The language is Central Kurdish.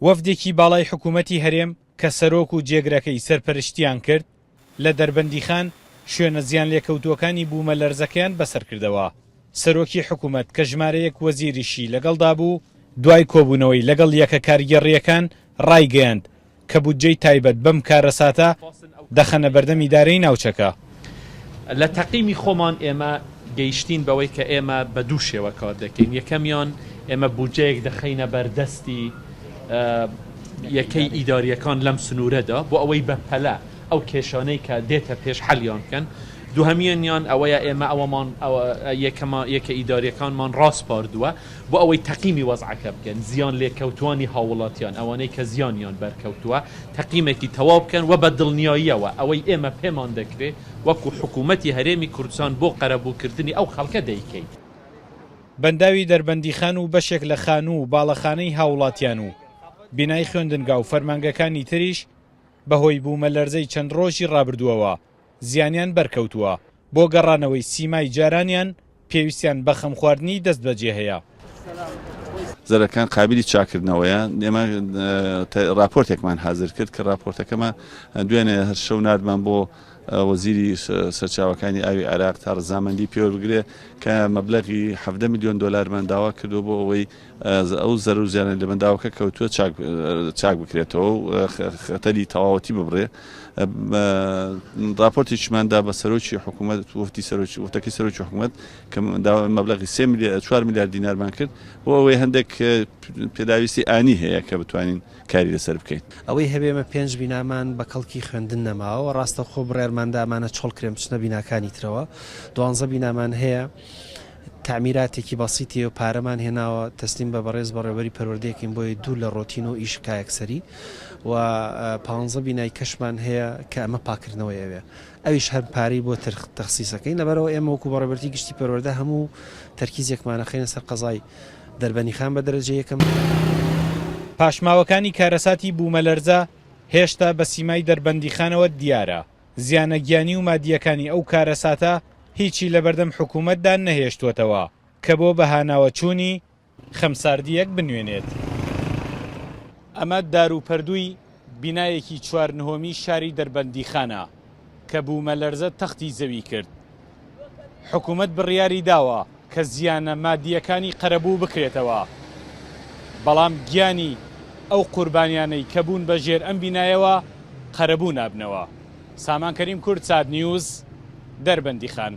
وەفدێکی باڵای حکوومەتی هەرێم کە سەرۆک و جێگرەکەی سەرپەرشتییان کرد، لە دەربەندیخان شوێنە زیانلێکەوتووەکانی بوومەلەرزەکەیان بەسەرکردەوە. سەرۆکی حکومەت کە ژمارەیەک وەزیریشی لەگەڵدا بوو، دوای کۆبوونەوەی لەگەڵ یەکە کارگێڕییەکان ڕایگەیاند کە بودجەی تایبەت بەم کارەساتە دەخەنە بەردەم ئیدارەی ناوچەکە. لە تەقیمی خۆمان ئێمە گەیشتین بەوەی کە ئێمە بە دوو شێوە کار دەکەین، یەکەمیان ئێمە بودجەیەک دەخەینە بەردەستی یەکەی ئیدارییەکان لەم سنوورەدا بۆ ئەوەی بە پەلە ئەو کێشانەی کە دێتە پێش حەلیان بکەن، دووهەمیانیان ئەوەیە ئێمە ئەوەمان یەکەمە یەکە ئیدارییەکانمان ڕاسپاردووە بۆ ئەوەی تەقیمی وەزعەکە بکەن، زیان لێکەوتووانی هاووڵاتیان ئەوانەی کە زیانیان بەرکەوتووە تەقیمێکی تەواو بکەن و بە دڵنیاییەوە ئەوەی ئێمە پێمان دەکرێ وەکوو حکوومەتی هەرێمی کوردستان بۆ قەرەبووکردنی ئەو خەڵکە دەیکەین. بەنداوی دەربەندیخان و بەشێک لە خانوو و باڵەخانەی هاووڵاتیان و بینای خوێندنگا و فەرمانگەکانی تریش بەهۆی بوومەلەرزەی چەند ڕۆژی ڕابردووەوە زیانیان بەرکەوتووە، بۆ گەڕانەوەی سیمای جارانیان پێویستیان بە خەمخواردنی دەستبەجێ هەیە. زەرەکان قابیلی چاککردنەوەیە، ئێمە ڕاپۆرتێکمان حازر کرد کە ڕاپۆرتەکەمان دوێنێ هەر شەو ناردمان بۆ وەزیری سەرچاوەکانی ئاوی عێراق تا ڕەزامەندی پێوەربگرێ کە مەبلەغی 17 ملیۆن دۆلارمان داوا کردووە بۆ ئەوەی ئەو زەرەر و زیانەی لە بەنداوەکە کەوتووە چاک بکرێتەوە و خەتەری تەواوەتی ببڕێ. ڕاپۆرتێکیمان دا بە سەرۆکی حکوومەت وفدی سەرۆکی وفدەکەی سەرۆکی حکوومەت کە مەبلەغی سێ ملیار چوار ملیار دینارمان کرد بۆ ئەوەی هەندێک پێداویستی ئانی هەیە کە بتوانین کاری لەسەر بکەین. ئەوەی هەبێ ئێمە پێنج بینامان بە کەڵکی خوێندن نەماوە و ڕاستەوخۆ بڕیارمان دا ئەمانە چۆڵ کرێن بچنە بیناکانی ترەوە. دوانزە بینامان هەیە تەعمیراتێکی بەسیتی و پارەمان هێناوە تەسلیم بە بەڕێز بەڕێوەبەری پەروەردەیەکەین بۆیە دوور لە ڕۆتین و ئیش کایەکسەری و پانزە بینای کەشمان هەیە کە ئەمە پاکردنەوەی ئەوێ ئەویش هەر پارەی بۆ تەخسیسەکەین لەبەرئەوە ئێمە وەکو بەڕێوەبەرێتی گشتی پەروەردە هەموو تەرکیزێکمان ئەخەینە سەر قەزای دەربەنیخان بە دەرەجە یەکەم. پاشماوەکانی کارەساتی بوومەلەرزە هێشتا بە سیمای دەربەندیخانەوە دیارە، زیانە گیانی و مادییەکانی ئەو کارەساتە هیچی لەبەردەم حکوومەتدا نەهێشتووەتەوە کە بۆ بەهاناوەچوونی خەمساردییەک بنوێنێت. ئەمە داروپەردووی بینایەکی چوار نهۆمی شاری دەربەندیخانە کە بوومەلەرزە تەختی زەوی کرد. حکومەت بڕیاری داوە کە زیانە مادییەکانی قەرەبوو بکرێتەوە، بەڵام گیانی ئەو قوربانیانەی کە بوون بە ژێر ئەم بینایەوە قەرەبوو نابنەوە. سامان کەریم کوردسات نیوز، دەربەندیخان.